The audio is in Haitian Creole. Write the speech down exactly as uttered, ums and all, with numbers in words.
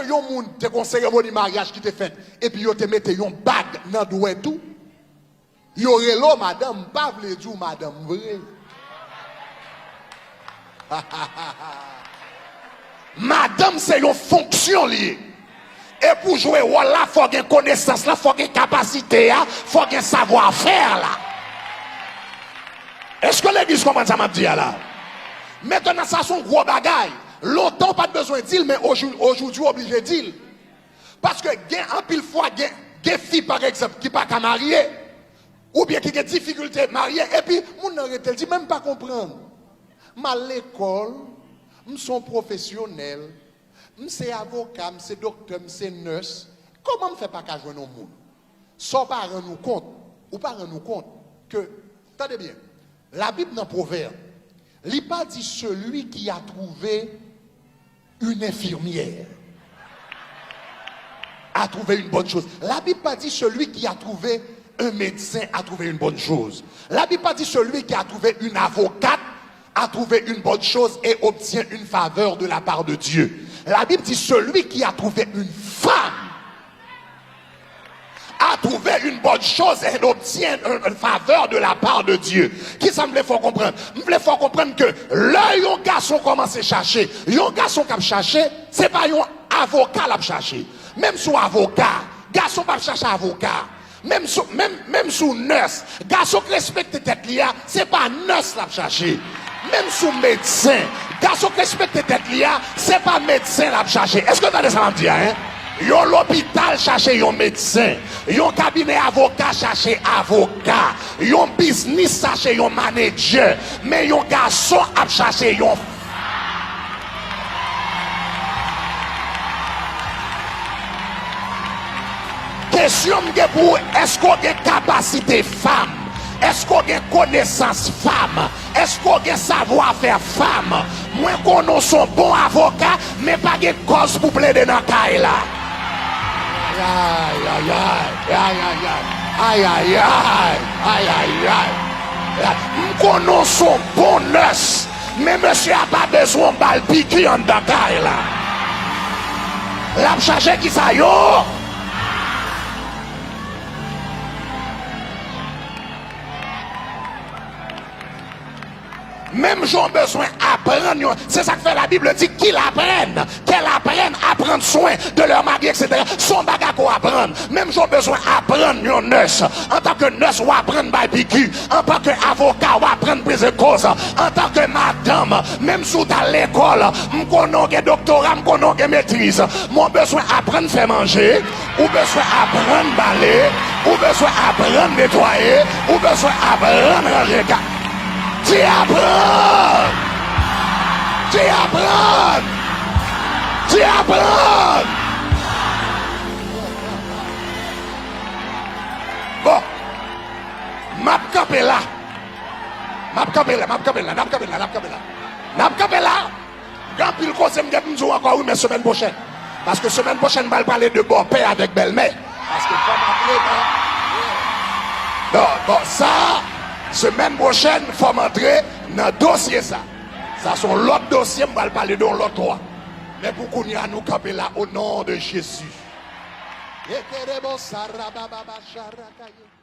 Yon moun te gen yon seremoni maryaj ki te fèt, epi yo te mete yon bag nan dwèt ou. Yo rele w madanm, m pa vle di w madanm vre. Madanm se yon fonksyon li ye. E pou jwe wòl la, fò gen konesans lan, fò gen kapasite a, fò gen savwafè la. Èske legliz konprann sa m ap di a la? Mentnan, sa se yon gwo bagay. Lontan, w pa t bezwen di l, men ojou-, ojoudiw oblije di l. Paske gen anpil fwa, gen, gen fi, pa egzanp, ki pa ka marye, oubyen ki gen difikilte marye, epi moun nan rete, l di, "Men m pa konprann. M al lekòl, m se yon pwofesyonèl, m se avoka, m se doktè, m se nès. Kòman m fè pa ka jwenn yon moun?" Sa w pa rann ou kont, ou pa rann ou kont ke, tande byen, Labib nan Pwovèb, li pa di celui qui a trouvé une infirmière a trouvé une bonne chose. Labib pa di celui qui a trouvé un médecin a trouvé une bonne chose. Labib pa di celui qui a trouvé une avocate a trouvé une bonne chose et obtient une faveur de la part de Dieu. Labib di celui qui a trouvé une femme a trouvé une bonne chose et obtient une faveur de la part de Dieu. Kisa m vle fè w konprann? M vle fè w konprann ke lè yon gason kòmanse chache, yon gason k ap chache, se pa yon avoka l ap chache. Menm si w avoka, gason p ap chache avoka. Menm si, menm, menm si w nès, gason k respekte tèt li a, se pa nès l ap chache. Menm si w medsen, gason k respekte tèt li a, se pa medsen l ap chache. Èske w tande sa m ap di a, en? Yon lopital chache yon medsen. Yon kabinè avoka chache avoka. Yon biznis chache yon manedjè. Men yon gason ap chache yon Kesyon m gen pou ou, èske w gen kapasite fanm? Èske w gen konesans fanm? Èske w gen savwafè fanm? Mwen konnen w se yon bon avoka, men pa gen kòz pou plede nan kay la. Ayayay, ayayay, ayayay, ayayay. M konnen w se yon bon nès. Men mesye a pa bezwen w ba l piki anndan kay la. L ap chache kisa yo? Menm jan w bezwen aprann yon, se sa k fè Labib di, qu'ils apprennent, qu'elles apprennent à prendre soin de leur mari, et cetera. Se yon bagay ke w aprann. Menm jan w bezwen aprann yon nès, antanke nès, w aprann bay piki. Antanke avoka, w aprann peze koz. Antanke madanm, menm si w t al lekòl, m konnen w gen doktora, m konnen w gen metriz, men w bezwen aprann fè manje, ou bezwen aprann bale, ou bezwen aprann netwaye, ou bezwen aprann ranje kay. Di aprann! Di aprann! Di aprann! Bon, m ap kanpe la. M ap kanpe la, m ap kanpe la, n ap kanpe la, n ap kanpe la. N ap kanpe la. Gen anpil koze m gen pou m di w ankò, wi, men semèn pwochèn. Paske semèn pwochèn, m pral pale de bòpè avèk bèlmè. Paske fò m antre nan. Bon, bon, sa, semèn pwochèn, fò m antre nan dosye sa. Sa se yon lòt dosye, m pral pale de yon lòt lwa. Men pou kounye a, nou kanpe la, au nom de Jésus. Ekerebo sarababa sharakaye.